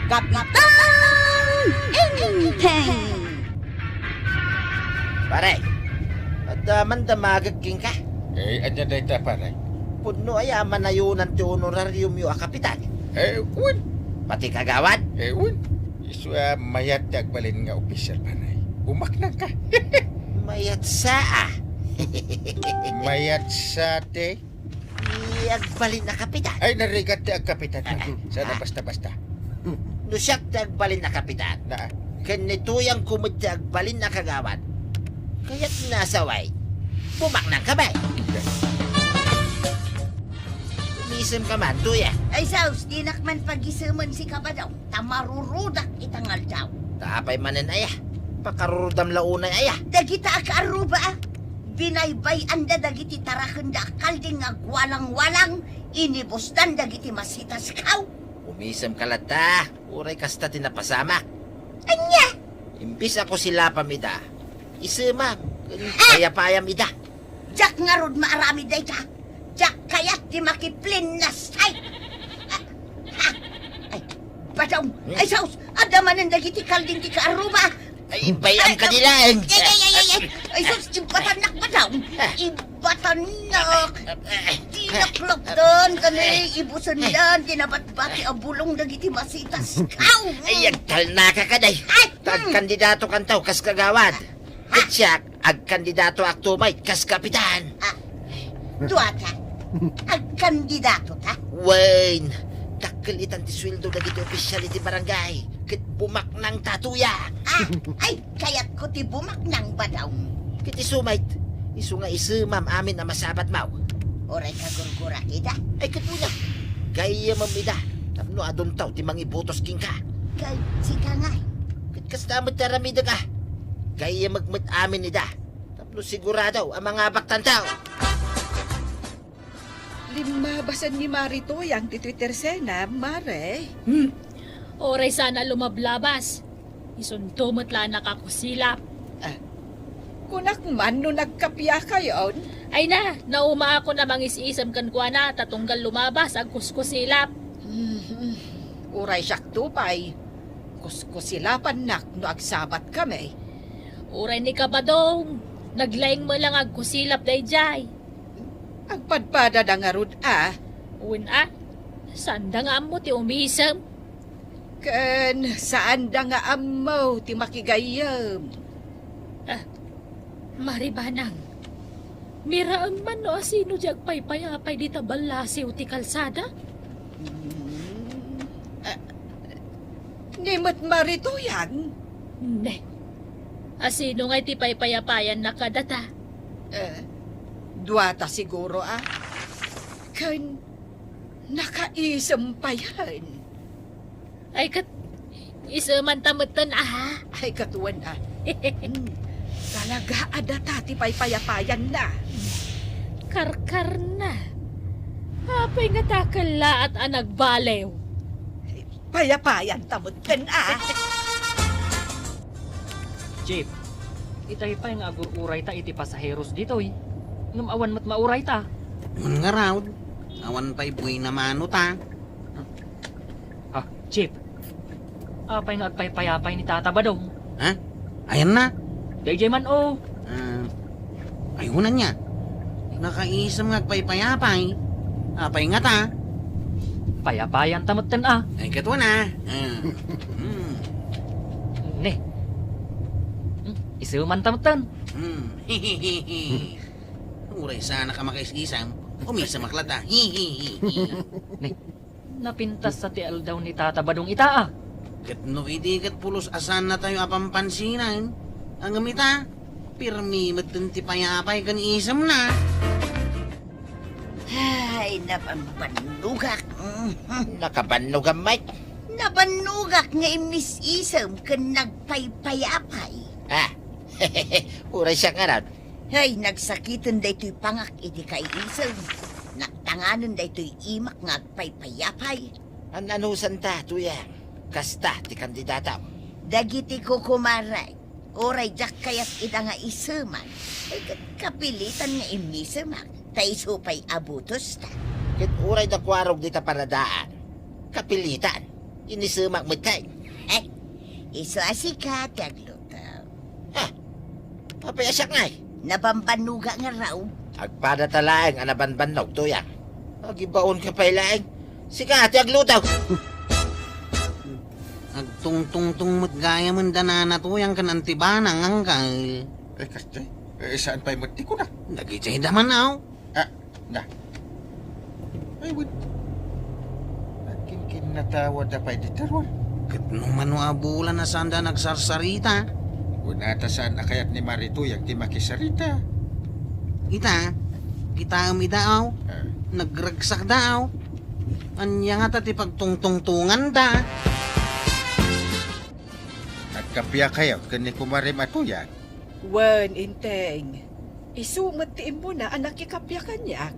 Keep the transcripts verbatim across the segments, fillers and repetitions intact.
Kapitan Enteng! Pare, adda man damagek kenka? Eh, ania dayta, pare? Pudno aya a manayonan ti honorariumyo a kapitan? Eh, wen. Pati kagawad? Eh, wen. Isu a mayat ti agbalin nga opisyal, pare. Bumaknangka. Mayat sa, a. Mayat sa ti Ti agbalin a kapitan. Ay, narigat ti agkapitan. Ah, ah, Sana ah. basta-basta. No siak ti agbalin a kapitan, Na. ken ni Tuyang met ti agbalin a kagawad, kayatna a saway, bumaknangka met. Umisemka man, Tuyang. Ay, sus, dinak man pagisemen, Kabadong, ta marurudak ita nga aldaw. Ta apay manen aya? Pakarurudam la unay aya? Dagita a kaarruba, a. Binaybay-anda dagiti tarakenda a kalding nga agwalang-walang, inibusdan dagiti masitaskaw. Umisemka latta, uray kasta ti napasamak. Ania? Imbes a kusilapam ida, isemam, ken Ah! payapayam ida. Diak ngarud maaramid dayta. Diak kayat ti makiplin na sight. Ah, ah, ay, Badong. Hmm? Ay, sus! Adda manen dagiti kalding ti kaarruba. Ay, bayam ka nila, eh. Ay, ay, ay, ay, ay. Ay, sus, ibatannak, Badong. Ah. Ibatannak. Ah, ah, ah. Tinaklapdan, kani, ibusendan, tinabatbati a bulong dagiti masitaskaw. Ay, agtalnaka ka, day. Ay, hmm. Agkandidato kantaw, kas kagawad. Ket siak, agkandidato ak tumay kas kapitan. Ah, duata. Agkandidato ta? Wen, dakkel itan ti sueldo dagiti opisyal iti barangay, ket bumaknang ta, Tuyang. Ah, ay, kayatko ti bumaknang, Badong. Ket isu met, isu nga isemam amin a masabatmaw. Uray kagurgurak ida. Ay, ket wen a, gayyemem ida, tapno aduntaw ti mangibotos kenka. Ket sika ngay? Ket kasta met ti aramidek a. Gayyemek met amin ida, tapno sigurado a mangabaktanto. Limmabasen ni Mari Tuyang ti Twitter sena, Mare. Hmm. Uray saan a lumablabas. Isunto met la a nakakusilap. Ah, kunak man no nagkapiakayon? Ay na, naumaakon a mangis-isem kenkuana ta tunggal lumabas agkuskusilap. Hmm, uray siakto pay. Kuskusilapannak no agsabatkami. Uray ni Kabadong, naglaing met la nga agkusilap daydiay. Agpadpadada ngarud a? Wen a, saanda nga ammo ti umisem. Ken saanda nga ammo ti makigayyem. Ah, Mari Banang, miraem man no asino ti agpaypayapay dita ballasiw ti kalsada? Hmm. Ah, ni met Mari Tuyang? Ne. Asino ngay ti paypayapayanna kadata? Eh, duata siguro a. Ken nakaisem payen. Ay, ket, isemanta metten, aha? Ay, ket wen a. Hmm, talaga a data ti paypayapayanna. Karkarna. Apay nga ta kellaat a nagbaliw? Payapayanta metten a. Chief, itay pay nga agur-urayta iti pasaheros ditoy. Ngem awan met maurayta. Wen ngarud, awan pay buena mano ta. Ah, Chief. Apay nga agpaypayapay ni Tata Badong? Ha? Ayanna? Daydiay man, o. Ah, ay, wen ania. Nakaisem nga agpaypayapay. Apay ngata? Payapayanta metten a. Ay, ket wen a. Ah. Hmm. Ne. Hmm, isemanta metten. Hmm. Uray saan a makais-isam. Umisemak latta. Ne. Napintas sa ti aldaw ni Tata Badong ita a. Ket no idi ket pulos a saannatayo a pampansinan, ngem ita, pirmi metten ti payapay ken isemna. Ay, nabannogak. Nakabannogam, Mike? Nabannogak nga immis-isem ken nagpaypayapay. Ah, uray siak ngarud. Hay, nagsakiten daytoy pangak iti kaiisem. Naktanganen daytoy imak nga agpaypayapay. An-anusanta, Tuyang, kasta ti kandidatam. Dagiti kukumarek, uray diak kayat ida nga iseman, ay ket kapilitan nga immisemak, ta isu pay a botosta. Ket uray dakuarog dita paradaan, kapilitan. Inisemak met kay. Ay, isu a sika ti agluto. Ah, apay a siak ngay? Nabambannoga ngarud. Agpadata laeng a nabambannog, Tuyang. Agibaonka pay laeng. Sika ti agluto. Agtungtungtong met gayam da Nana Tuyang ken Auntie Banang, angkel. Eh, kasta, eh, saan pay met ti kunak? Dagiti da man, aw. Ah, na. Ay, wen. Agkinkinnatawa da pay di tarwan. Ket no mano a bulan a saanda nagsarsarita? Wen, ata saan a kayat ni Mari Tuyang ti makisarita. Ita, kitaem ida, aw. Ah. Nagragsak da, aw. Ania ngata ti pagtungtungtonganda? Agkappia kayo ken ni Kumarem a Tuyang? Wen, Enteng. Isu met ti immuna a nakikappia kaniak.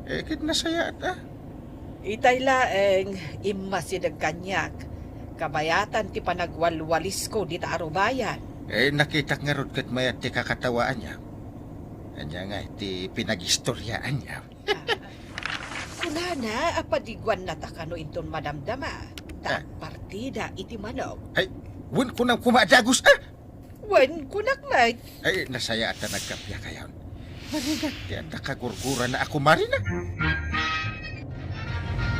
Eh, ket nasayaat a. Itay laeng, immasideg kaniak. Kabayatan ti panagwalwalisko dita arubayan. Eh, nakitak ngarud ket mayat ti kakatawaanyo. Ania ngay ti pinagistoriaanyo? Kunana a padiguannata kano inton madamdama, ta Ah. agpartida iti manok. Ay, wen, kunam koma a dagus, ah! Wen, kunak met. Ay, nasayaat ta nagkappia kayon. Narigat ti adda kagurgurana a kumarina.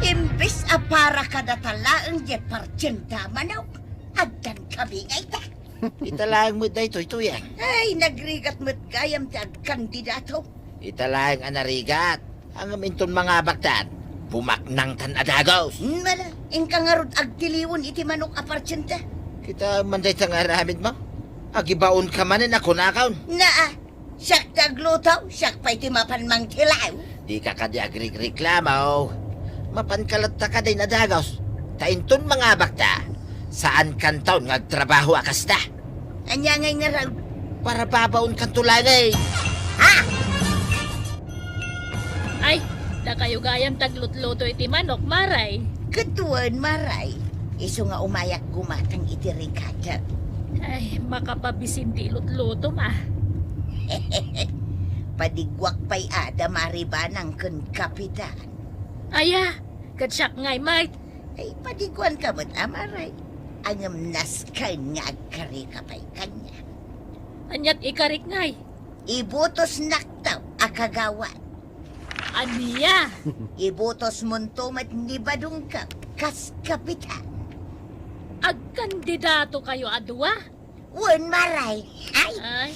Imbes a para kadata laeng diay partienda a manok, addan kami nga ita. Ita laeng met daytoy, Tuyang. Ay, nagrigat met gayam ti agkandidato. Ita laeng a narigat. Ngem inton mangabaktan, bumaknangtan a dagus. Mala, inka ngarud agtiliwen iti manok a partienda. Kitaem man dayta nga aramidmo? Agibaonka manen a kunakon. Naa, siak ti agluto, siak pay ti mapan mangtiliw. Dika kadi agrigreklamo. Mapanka latta kadin a dagus. Ta inton mangabakta, saankanton nga agtrabaho a kasta. Ania ngay ngarud? Para babaonkanto laeng. Ha? Ay, dakayo gayam ti aglutluto iti manok, Maray. Ket wen, Maray. Isu nga umayak gumatang iti rikado. Ay, makapabisin ti ilutlutom, ah. Padiguak pay a da Mari Banang ken Kapitan. Aya, ket siak ngay met. Ay, padiguanka met a, Maray. Ngem nasken nga agkarika pay kaniak. Ania ti ikarik ngay? Ibutosnakto a kagawad. Ania? Ibutosmonto met ni Badongko kas kapitan. Agkandidatokayo a dua? Wen, Maray. Ay. Ay.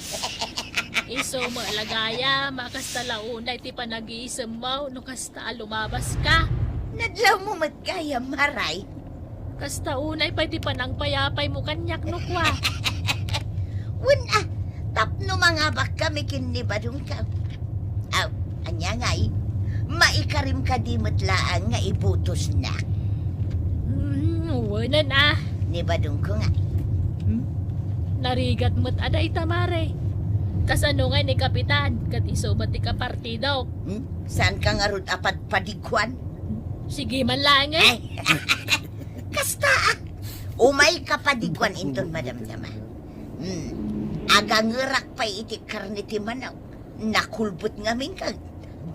Isu met la gayam a kasta la unay ti panagiisemmo no kasta a lumabaska. Nadlawmo met gayam, Maray. Kasta unay pay ti panangpayapaymo kaniak no kua. Wen, ah, tapno mangabakkami ken ni Badongko. Aw, ania ngay? Maikarim kadi met laeng nga ibutosnak? Mm, wenen a. Ni Badongko ngay. Hmm? Narigat met a dayta, Mare. Kasano ngay ni Kapitan, ket isu met ti kapartidok? Hmm? Saanka ngarud a padpadiguan? Sige man laeng, eh. Ay. Kasta, ah. Umayka padiguan inton madamdama. Hmm. Agangerak pay iti karne ti manok. Nakulbot ngamin ket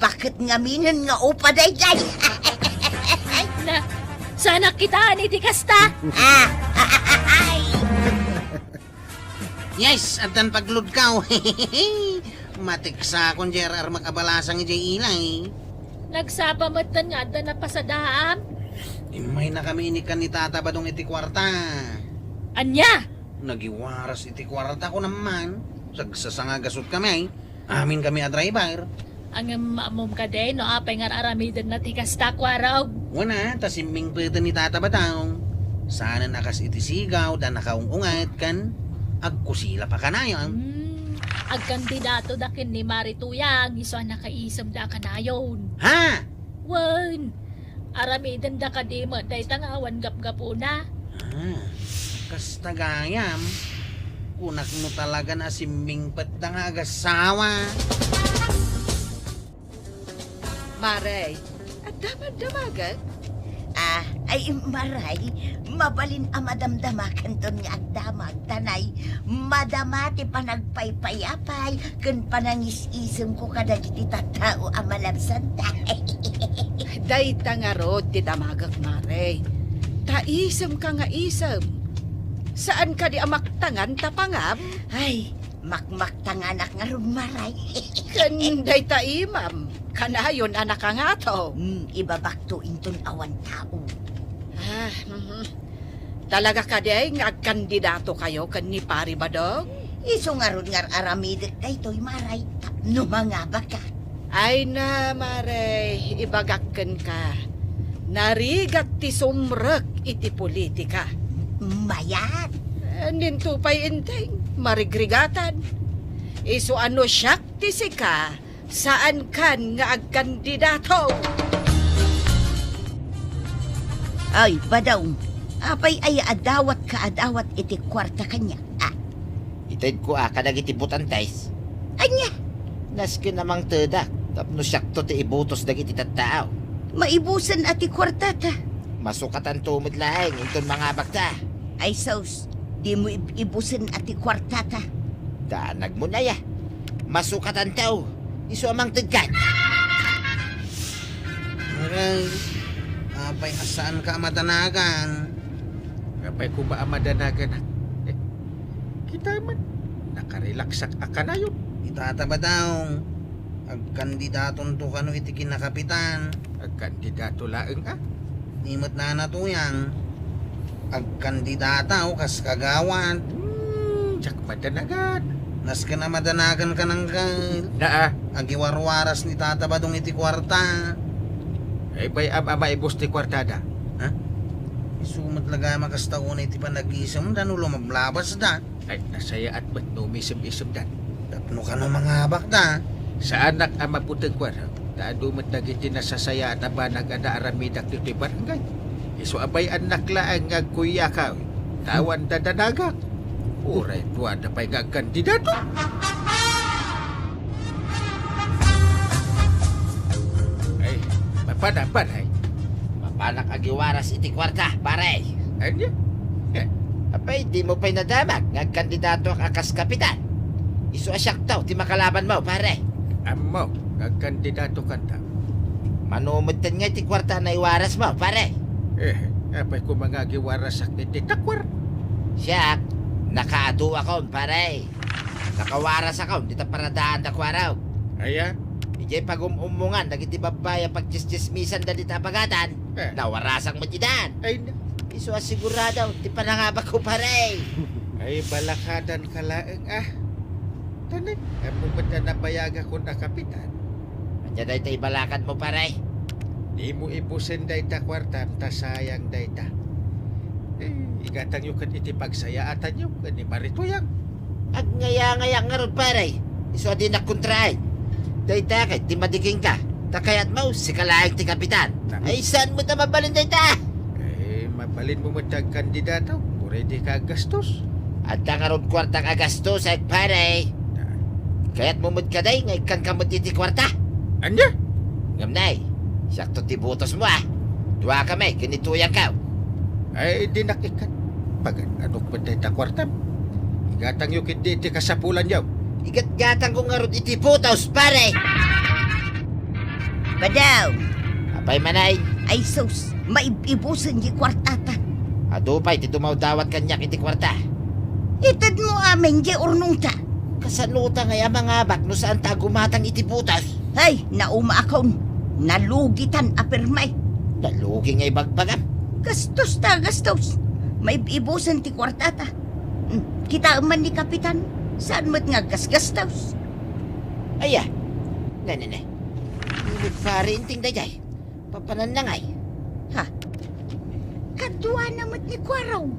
baket ngaminen nga upa daydiay. Na, saanak kitaen iti kasta. Ah. Yes, addan pagludkaw. Matiksakon diay ar-armak a balasang idiay ilay. Nagsapa metten nga adda napasadaam. Immaynakami inikkan ni Tata Badong iti kuarta. Ania? Nagiwaras iti kuarta, kunam man. Sagsasangagasutkami, ay. Aminkami a driver. Ngem ammom kadi no apay nga ar-aramidenna ti kasta, Kuarog? Wen a, ta simmingpeten ni Tata Badong. Saanen a kas iti sigaw, da nakaung-unget, ken agkusilap a kanayon. Hmm, agkandidatoda ken ni Mari Tuyang, isu a nakaisemda a kanayon. Ha? Wen, aramidenda kadi met dayta nga awan gapgapuna. Ah, kasta gayam, kunak no talagan a simmingpetda nga agassawa. Mare, adda man damagek? Ah, ay, Mare, mabalin a madamdamakanton nga agdamag, ta nay, madama ti panagpaypayapay ken panangis-isemko kadagiti tattao a malabsanta. Dayta ngarud ti damagek, Mare. Ta isemka nga isem. Saan kadi a maktangan ta pangam? Ay, makmaktanganak ngarud, Maray. Ken dayta imam, kanayon a nakangato. Hmm, ibabakto inton awan tao. Ah, mhm. Talaga kadi nga agkandidatokayo ken ni Pari Badong? Isu ngarud nga ar-aramidek daytoy, Maray, tapno mangabaka. Ay na, Maray, ibagak kenka. Narigat ti sumrek iti politika. Mayat. Eh, ninto pay inteng, marigrigatan. Isu a no siak ti sika, saankan nga agkandidato. Ay, Badong, apay aya a dawatka a dawat iti kuarta kaniak, a? Itedko a kadagiti botantes. Ania? Nasken a mangtedak tapno siakto ti ibotos dagiti tattao. Maibusen a ti kuartata. Masukatanto met laeng inton mangabakta. Ay sus, dimo ib-ibusen a ti kuartata. Danagmon aya. Masukatanto. Isu a mangtedkan. Aray, apay a saanka a madanagan? Apay koma a madanagan, a? Eh, kita man, nakarelaksak a kanayon. Itata Badong, agkandidatonto kano iti kinakapitan. Agkandidato laeng, a? Ni met nana Tuyang, agkandidataw kas kagawad. Hmm, diak madanagan. Nasken a madanagan ka nangka. Naa. Agiwarwaras ni Tata Badong iti kuarta. Ay, bay-am a maibus ti kuartada. Ha? Isu met laga a makasta unay ti panagisemda no lumablabasda. Ay, nasayaat met no umisem-isemdan. Tapno kano mangabakda. Saanak a mabuteng kuarta, ta adu met dagiti nasasayaat a banag a naaramidak ditoy barangay. Isu a bay-annak laeng nga agkuyakaw, ta awan dadanagak. Uray duada pay nga agkandidato. Ay, mapan-, mapan-, ay. Mapanak agiwaras iti kuarta, pare. Ania? Apay, dimo pay nadamag nga agkandidatoak a kas kapitan? Isu a siakto ti makalabanmo, pare. Ammo nga agkandidato kanta. Mano metten nga iti kuarta a naiwarasmo, pare? Eh, apay koma nga agiwarasak iti takuar? Siak, nakaadu akon, pare. Nakawaras akon dita paradaanda kuarok. Aya? Idiay pagum-ummungan dagiti babbai a pagtsistsismisanda dita a pagatan, eh, nawarasak met idan. Ay, na- Isu a sigurado ti panangabakko, pare. Ay, balakadan ka laeng, a. Tanay, ammo met a nabayagakon a kapitan. Ania dayta ibalakadmo, pare? Dimo ibusen dayta kuartam ta sayang dayta. Eh, igatangyo ket iti pagsayaatanyo ken ni Pare Tuyang. Agngayangayak ngarud, pare. Isu a dinak kontraen. Dayta ket ti madi kenka. Ta kayatmo, sika laeng ti kapitan. Na- Ay, saan met a mabalin dayta? Eh, mabalinmo met ti agkandidata, uray dika aggastos. Adda ngarud kuartak a gastos, ay, pare. Na- Kayatmo met kadi nga ikkanka met iti kuarta? Ania? Ngem nay, siakto ti butosmo, a. Duakami ken ni Tuyangko. Ay, dinak ikkan. Pagan-anok met dayta kuartam. Igatangyo ketdi iti kasapulanyo. Igatgatangko ngarud iti butos, pare! Badong! Apay manen? Ay sus, maib-ibusen diay kuartata. Adu pay ti dumawdawat kaniak iti kuarta. Itedmo amin diay urnongta. Kasanota ngay a mangabak no saanta a gumatang iti butos? Ay, naumaakon. Nalugitan a permi. Nalugi nga ibagbagam. Gastosta a gastos. Maib-ibusen ti kuartata. Hmm, kitaem man ni Kapitan. Saan met nga aggasgastos? Aya. Ne, ne, ne. Ni pare inting daydiay. Papananna ngay? Ha? Kaduana met ni Kuarong.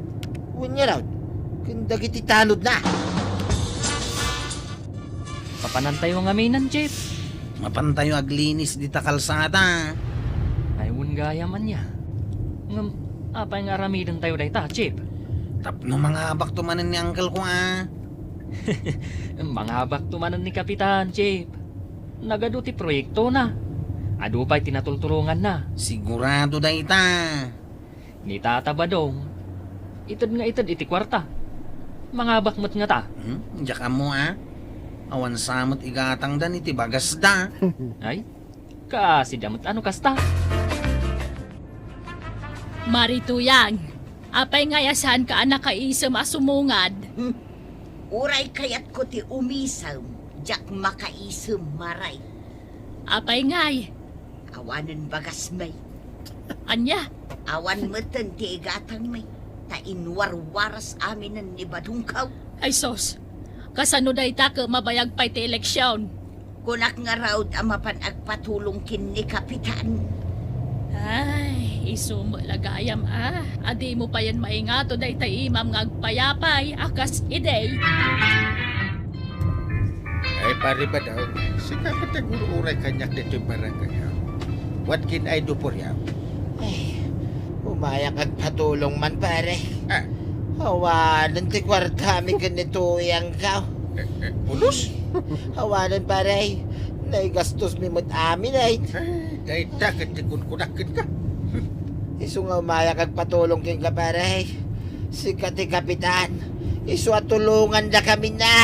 Wen ngarud, ken dagiti tanodna. Papanantayo ngamin, Chief. Mapantayo aglinis dita kalsada. Ay, wen gayam ania. Ngem, apay nga aramidentayo dayta, Chief? Tapno mangabakto manen ni uncle ko, a. Mangabakto manen ni Kapitan, Chief. Nagadu ti proyektona. Adu pay ti natulturonganna. Sigurado dayta. Ni Tata Badong, ited nga ited iti kuarta. Mangabak met ngata. Hmm? Diak ammo, a. Awan sa met igatangdan iti bagasda. Ay, kaasida met a no kasta. Mari Tuyang, apay ngay a saanka a nakaisem a sumungad? Hmm. Uray kayatko ti umisem, diak makaisem, Mari. Apay ngay? Awanen bagasmi. Ania? Awan metten ti igatangmi, ta inwarwaras aminen ni badongko. Ay sus, kasano dayta ket mabayag pay ti eleksion? Kunak ngarud a mapan agpatulong ken ni Kapitan. Ay, isu met la gayam a. A dimo payen maingato dayta imam nga agpayapay a kas idi. Ay, Pari Badong, sika ket agur-uray kaniak ditoy barangay. Wat ken ay duporya. Ay, umayak agpatulong man, pare. Ah. Awanen ti kuartami ken ni Tuyangko. Eh, eh, pulos? Awanen, pare. Naigastos mi met amin, ay. Ay, dayta ket ti kunkunak kenka. Isu nga umayak agpatulong kenka, pare. Sika ti kapitan. Isu a tulongandakami na.